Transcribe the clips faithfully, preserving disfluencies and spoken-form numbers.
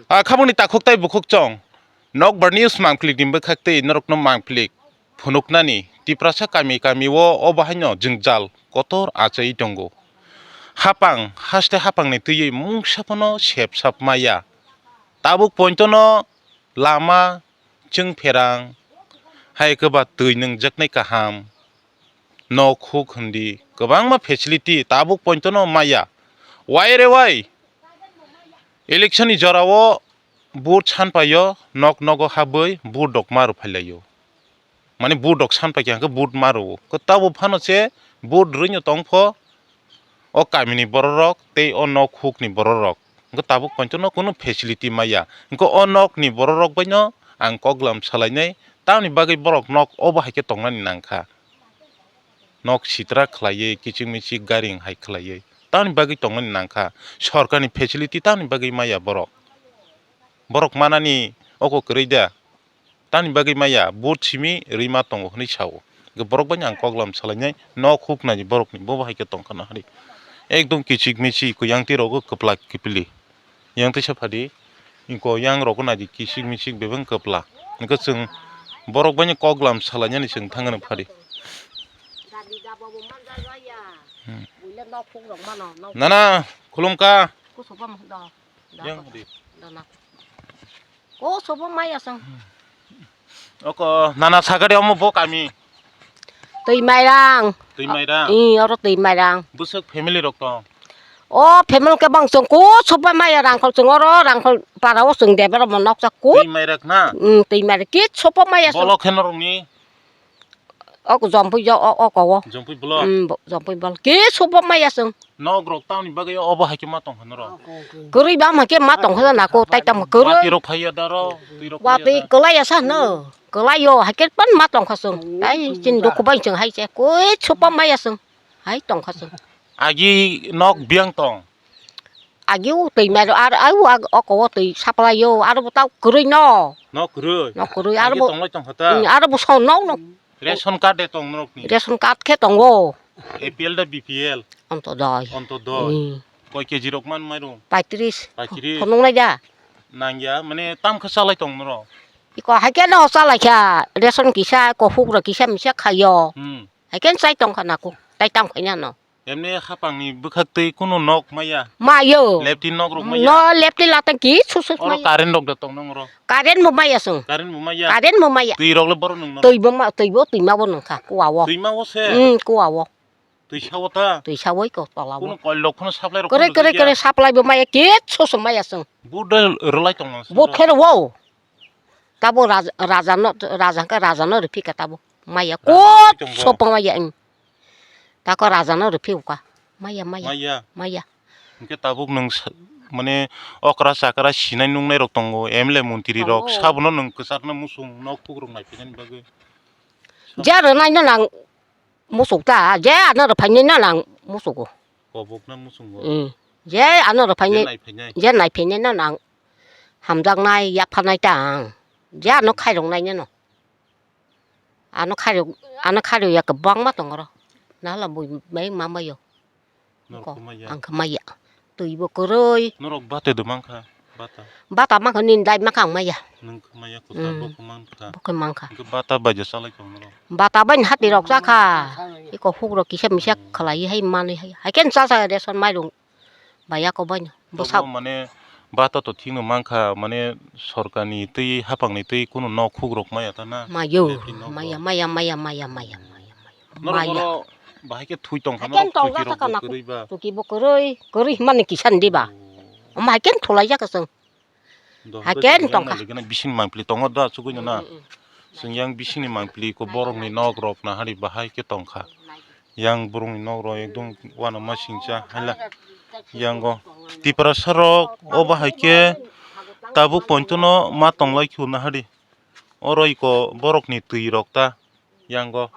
A khabangni takhuk tai bukhuk chong. Nokbar news mangphilik ni bwkhak tei norokno mangphilik phunuknani Tiprasa kami kami o, o bahaino jwngjal kotor achai tongo. Hapang, haste hapangni twiwi mungsa phano sep sap maya. Tabuk pointono lama, chwng pherang, hai khe ba twi nwngjaknai kaham. Nok huk hindi kwbangma facility tabuk pointono maya. Wai re wai? Election ni jorao vote san paio, nok nogo habwi vote rok ma rw phailaio. Mane vote rok san paikha hwnkhe vote ma rwo. Kwtabo phano se vote rwino tongpho o kamini bororok tei o nok hukni bororok. Hwnkhe tabuk pointono kunu facility maya. Hwnkhe o nokni bororok baino ang koklam salainai, tamni bagwi borok nok obo hai khe tongnani nangkha. Nok sitra khlaiwi, kichik michik garing hai khlaiwi, tamni bagwi tongnani nangkha. Sorkarni facility tamni bagwi maya borok. Borok manani oko kwrwi da. Tamni bagwi maya, vote simi rwima tongo hwnwi sao. Hwnkhe borok baino ang koklam salainai, nok huknani borokni bobo hai khe tongkha na hari. Ekdom kichik michik, yang twi rogo kwplak kwpli. Yang twi sa phadi, inko yang rogo naidi kichik michik bebeng kwplak. Hwnkhe chwng borok baino koklam salainani chwng thangna phadi. Hmm. Nana, khulumkha. Yang di. Ko sobo maya sang. Oko nana sagari omo bo kami. Twi mairang. Twi mairang. I oro twi mairang. Bwswk family rok tong? O family ke bang song ko sobo maya rangkhol song oro rangkhol para o song debra mo nok sa ko. Twi mairak na? Mm, twi mairak ke sobo maya song. Bolok kheno rongni. Ok, jompui jo, o, o, ko, o. Jompui block? Mm, bo-, jompui block. Ke sobo maya song. Nok rok tamni bagwi obo hai khe ma tong kha norok? Kwrwi bam hai khe ma tong kha na ko, tai tamo kwrwi. Watwi rok phaiya da ro, twi rok phaiya da. Watwi kwlaiya sa no. Kwlaio, hai khe pan ma tong kha song. Tai chin duku bai song hai se. Koi sobo maya song. Hai tong kha song. Agi nok biyang tong. Agi u twi mai ro, ar, ai u ag-, oko o twi supply o, aro bo tau kwrwi no. No kwrwi? No kwrwi, aro bo tonglai tong kha ta? Mm, aro bo son no no. Ration card de tong norok ni? Ration card khe tongo. A P L da B P L? Ontodoi. Ontodoi. Mm. Koi K G rok man mairum? Paitris. Paitris. Phunuk nai da? Nangya, mane tam khe chalai tong norok? Iko hai khe no chalai kha, ration kisa, ko hukra kisa misa khaio. Hmm. Hai khe chai tong kha nako, tai tam khaina no. Emni hapang ni bwkhak twi kunu nok maya? Mayo. Lepti nok rok maya? No lepti latang ki susu maya. Oro current rok da tong nang oro? Current bo maya sung. Current bo maya? Current bo maya. Twi rok le boro nung no? Twi bo ma, twi bo, twi ma bo nung kha, kuwa wo. Twi ma wo se? Hmm, kuwa wo. Twi sa wo ta? Twi sa woi ko tola wo. Kunu koi lok phano supply rok. Kore, kore, kore supply bo maya, ki susu maya sung. Vote rwlai tong nang? Vote khe rw wo. Tabo raja, raja no, raja hwnkhe raja no rwphi kha tabo. Maya kot sopo maya, em. Tako raja no rwphi kha. Maya, maya. Maya. Maya. Hwnkhe tabuk nwng sa-, mane okra chakra sinai nungnai rok tongo, M L A montri rok, tongo. Sabono nwng kwchakno musung nok pukrok naiphinani bagwi. Je rwnai no nang musuk ta, je ano rwphainai no nang musugo. Kobok na musungo. Mm. Je ano rwphainai, je naiphainai. Je naiphainai no nang hamjaknai, yapharnai ta ang. Je ano khairoknai no. Ano khairok, ano khairok ya kwbangma tongo ro. Nahala bui bai ma maio. Norok ko, khe maya? Ang khe maya. Twi bo kwrwi. Norok bata de mankha, bata? Bata mankha, nini dai mankha ang maya. Nwng khe maya kwtal, mm, bo khe mankha. Bo khe mankha. Hwnkhe bata bai je chalai tong norok? Bata bai ni hati rok chakha. Iko huk rok kisa misa khlai hai manwi hai. Hai khe cha cha ration mairung. Bai ako bai no. Bwsa. Tobo mane bata to thikno mankha, mane sorkarni twi, haphangni twi kunu nok hukrok maya ta na? Mayo, maya, maya, maya, maya, maya, maya, maya. Norok oro bahai khe thui tong kha, norok twi rok bo kwrwi ba. Tuki bo kwrwi, kwrwi hwnmani kisa ni diba? Oh. Omo hai khe thulai jak chwng. Hai khe tong kha. Bising mangpili tongo da chugui no na? Mm, mm, mm. Chwng yang bisingni mangpili ko borokni nok rok nahari bahai khe tong kha. Yang borokni nok rok ekdom uanama singcha haila. Yango Tiprasa rok o bahai khe tabuk pointono ma tonglai khe nahari. Oro iko borokni twi rok ta yango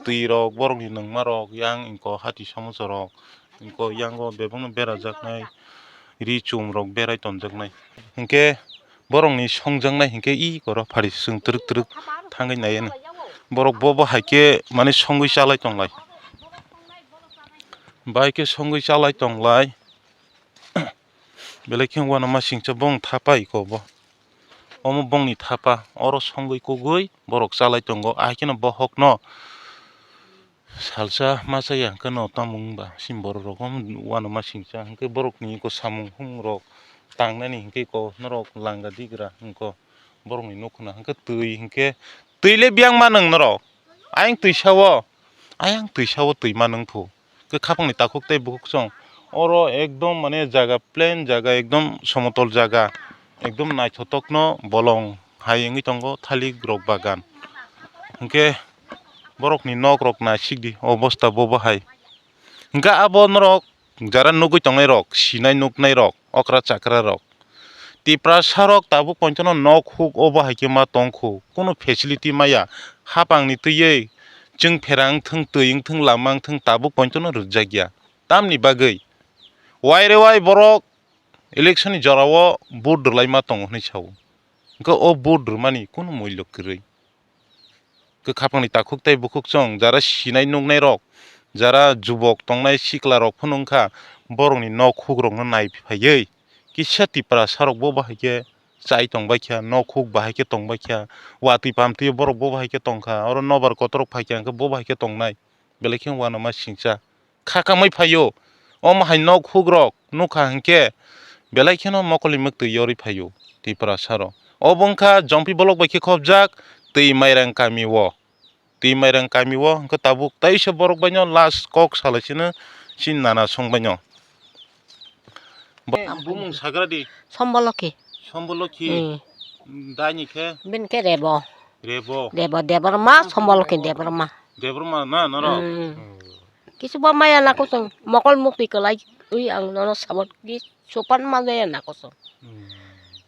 twi rok borokni nungma rok yang iko hati samosa rok iko yango bebakno berajaknai ri chum rok berai tonjaknai. Hinkhe borokni songjaknai hinkhe i koro phari chwng twrwk twrwk thangwi nai ano. Borok bo bo hai khe mane songwi chalai tonglai. Bai khe songwi chalai tonglai. Belai khe uanama singcha bong thapai ko bo. Omo bongni thapa, oro songwi kugwi borok chalai tongo. Ahai kheno bohokno salsa ma chaya hwnkhe no tamo wngba simi borok rok omo uanama singcha hwnkhe borokni eko samung humung rok tangnani hwnkhe eko norok langa digra hwnkhe borokni nukhungno hwnkhe twi hwnkhe twi le biyang ma nwng norok ayang twi sao ayang twi sao twi ma nwng phu. Khe khapangni takhuk tei bukhuk chwng oro ekdom mane jaga plain jaga ekdom somotol jaga ekdom naithotokno bolong hai wngwi tongo thalik rok bagan. Hwnkhe borokni nok rok naisik di obosta bo bahai. Hwnkhe abo norok jara nugwi tongnai rok sinai nuknai rok okra chakra rok Tiprasa rok tabuk poito no nok huk obo hai khe ma tong khu kunu facility maya hapang ni twiwi chwng phera wngthwng twi wngthwng lama wngthwng tabuk poito no rwjak ya tamni bagwi wai re wai borok election ni jora o vote rwlai ma tongo hinwi sao hwnkhe o vote rwmani kunu mullo kwrwi. Kwkhapangni takhuk tei bukhuk chwng jara sinai nuknai rok jara jubok tongnai sikla rok phano wngkha borokni nok huk rokno nai phaiwi kisa Tiprasa rok bo bahai khe chai tongbai kha nok huk bahai khe tongbai kha watwi pamtwi borok bo bahai khe tongkha oro nobar kotor rok phaikha hwnkhe bo bahai khe tongnai belai khe uanama singcha. Kha kamai phaio. Omo hai nok hukrok nukha hinkhe belai kheno mokolni mwktwi yorwi phaio Tiprasa rok. Obo wngkha Jompi bolok bai khe khopjak twi Mairang kami o. Twi Mairang kami o hwnkhe tabuk taisa borok baino last kok salai sino chini nana song baino. Bo-, bumung sagra di. Sombolokhi. Sombolokhi. Hmm. Daini khe? Bini khe Rebo. Rebo. Rebo Debbarma, Sombolokhi Debbarma. Debbarma na, norok? Hmm. Hmm. Kisu ba maya nako chwng mokol mukti kwlai ui ang nono sabot ki sopan ma jaya nako chwng. Hmm.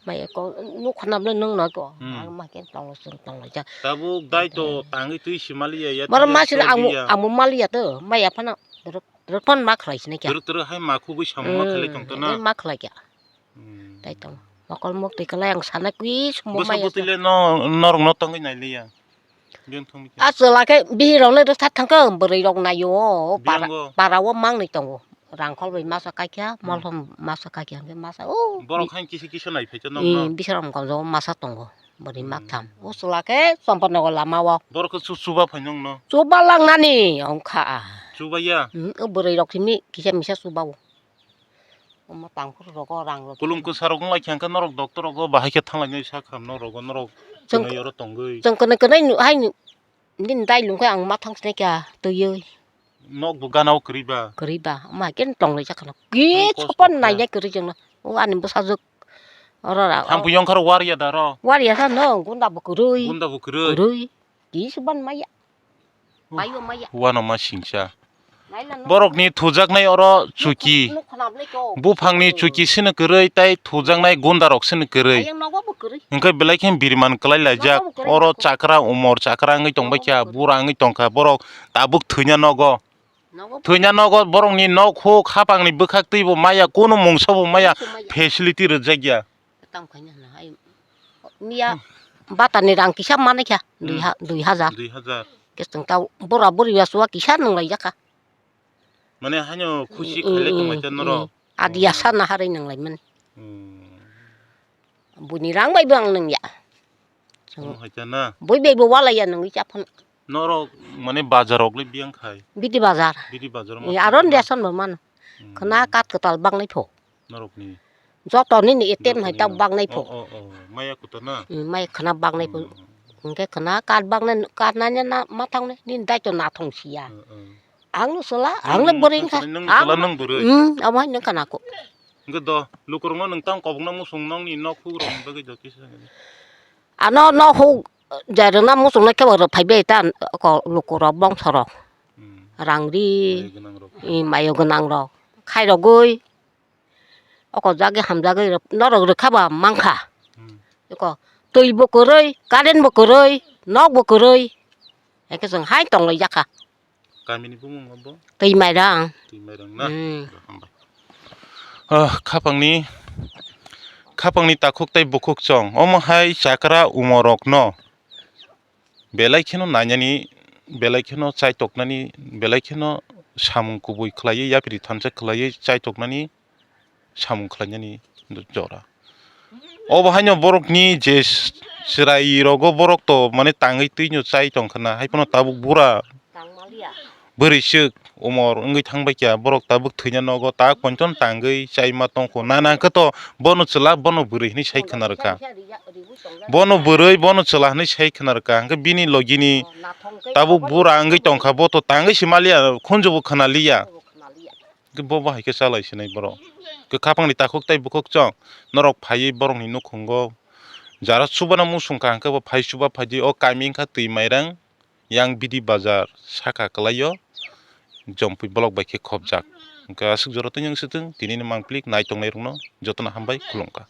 Maya ko nuk khna bwle nung no ko. Hmm. Ang ma ken tong chwng tong ja. Tabuk dai to tangwi twi si maliya ya. Moro tiya masir soi ang biya. Ang maliya to maya phano rok rok ton ma khlai sini kya. Rok rok hai ma khugwi samung ma khlai tong to na. Hmm. Ma khlai kya. Hmm. Tai tong. Mokol mukti kwlai ang sana kwi sumo bwsa maya bwtwi le no norok no tongwi nai liya. Biyang thangwi khe. A chwla khe bihirok le rwkha thangkhe bwrwi rok naio para, biyango. Para o mangnwi tongo. Rangkhol bai masa kaikha, hmm, molhom masa kaikha hwnkhe masa o. Borok hain kisa kisa nai phai khe nok no. Bisram gonjo masa tongo. Bwrwi hmm, maktham. O chwla khe Champanagar lama o. Borok khe chu chuba phai nong no. Chuba langnani ongkha. Chuba ya? Hmm, o bwrwi rok simi kisa misa chuba o. Omo tangphuru rogo rang rok. Kulum kwsa rok wng lai kha hwnkhe norok doctor rogo bahai khe thang lai nai sak ham norok o norok chwng twnwi oro tongwi. Chwng kwnwi kwnwi nu hai nu nini dai lung khe ang ma thang sinai kha twiwi. Nok bo gana o kwrwi ba. Kwrwi ba omo hai khe tong lai jak khana. Ki sopan nai nai kwrwi chwng no. O ani bwsajwk oro ra. Thang phi yong kharo war ya da ro. War ya sa no gunda bo kwrwi. Gunda bo kwrwi. Kwrwi. Ki sopan maya. Paio maya. Uano ma singsa. Naila no. Borokni thujaknai oro chuki. Nuk khna bwlai ko. Buphangni chuki sini kwrwi tai thujaknai gundarok sini kwrwi. Ayang nogo bo kwrwi. Hwnkhe belai khe biriman kwlai laijak. Nogo bo kwrwi. Oro chakra umor chakra wngwi tongbai kha, bura wngwi tongkha borok tabuk thwina nogo. Nogo bo kwrwi. Thwina nogo borokni nok huk hapangni bwkhak twi bo maya kunu mungsa bo maya. Mungsa maya. Facility rwjak ya. Tamo khaina hwna hai. Miya batani rang kisa manai kha, dui ha-, dui hajar. Dui hajar. Khe chwng ta bura buri ya suwa kisa nwnglai jakha. Mane haino khusi khailai tongmai kha norok. Adi ya sana harwi nwnglai mani. Hmm. Buini rang bai bo ang nwngya. Omo hai khe na? Bui bai bo walai ya nungwi cha phano. Norok mane bazar rok le biyang khai? Bidi bazar. Bidi bazar ma. Aro ration bo mano. Hmm. Khna kat kwtal bangnai pho. Norokni. Joto nini A T M hai ta bangnai pho. Oh, oh, oh. Maya kuta na? Hmm, maya khna bangnai pho. Hmm. Hwnkhe khna kat bangnai, kat nani na ma thangnai, nini daito na thong siya. Hmm, hmm. Ang no sola, ang no bwrwi wngkha. Nung sola nung bwrwi. Hmm, amo hai nung khna ko. Hwnkhe do, lukurokno nwng tang kobokno muchung nokni nok hukrokni bagwi do kisa. Ano nok huk je rwna muchungnai khe bo rw phaibai ta ko lukurok bongsorok. Hmm. Rang ri, mayo gwnangrok. I mayo gwnangrok. Khairogwi, oko jagwi hamjagwi rw-, norok rwkha ba mankha. Hmm. Eko twi bo kwrwi, current bo kwrwi, nok bo kwrwi. Eke chwng hai tonglaijak kha. Kamini bumung obo? Twi Mairang. Twi Mairang na? Hmm. Hambai. Ah, khapangni, khapangni takhuk tei bukhuk chwng. Omo hai chakra umorokno belai kheno nainani, belai kheno chaitoknani, belai kheno samung kubui khlaiwi, yapri thansa khlaiwi chaitoknani samung khlainani jora. Obo haino borokni je chwrai rogo borok to mane tangwi twino chai tongkhana, haiphano tabuk bura bwrwiswk umor wngwi thangbaikha, borok tabuk thwina nogo tak pointon tangwi chaima tongkho. Nana khe to bono chwla, bono bwrwi hinwi sai khna rwkha. Bono bwrwi, bono chwla hinwi sai khna rwkha. Hwnkhe bini logini tabuk bura wngwi tongkha, bo to tangwi se maliya, khunjubo khna liya. Hwnkhe bo bahai khe chalai sinai borok. Hwnkhe khapangni takhuk tei bukhuk chwng norok phaiwi borokni nukhungo jara chubana muchung kha, hwnkhe bo phai chuba phaidi o kami wngkha Twi Mairang, yang Bidi Bazar saka kwlaio, Jompui block bai khe khopjak. Hwnkhe aswk jora twi wng swtwng, tinini mangpili nai tongnai rokno jotono hambai khulumkha.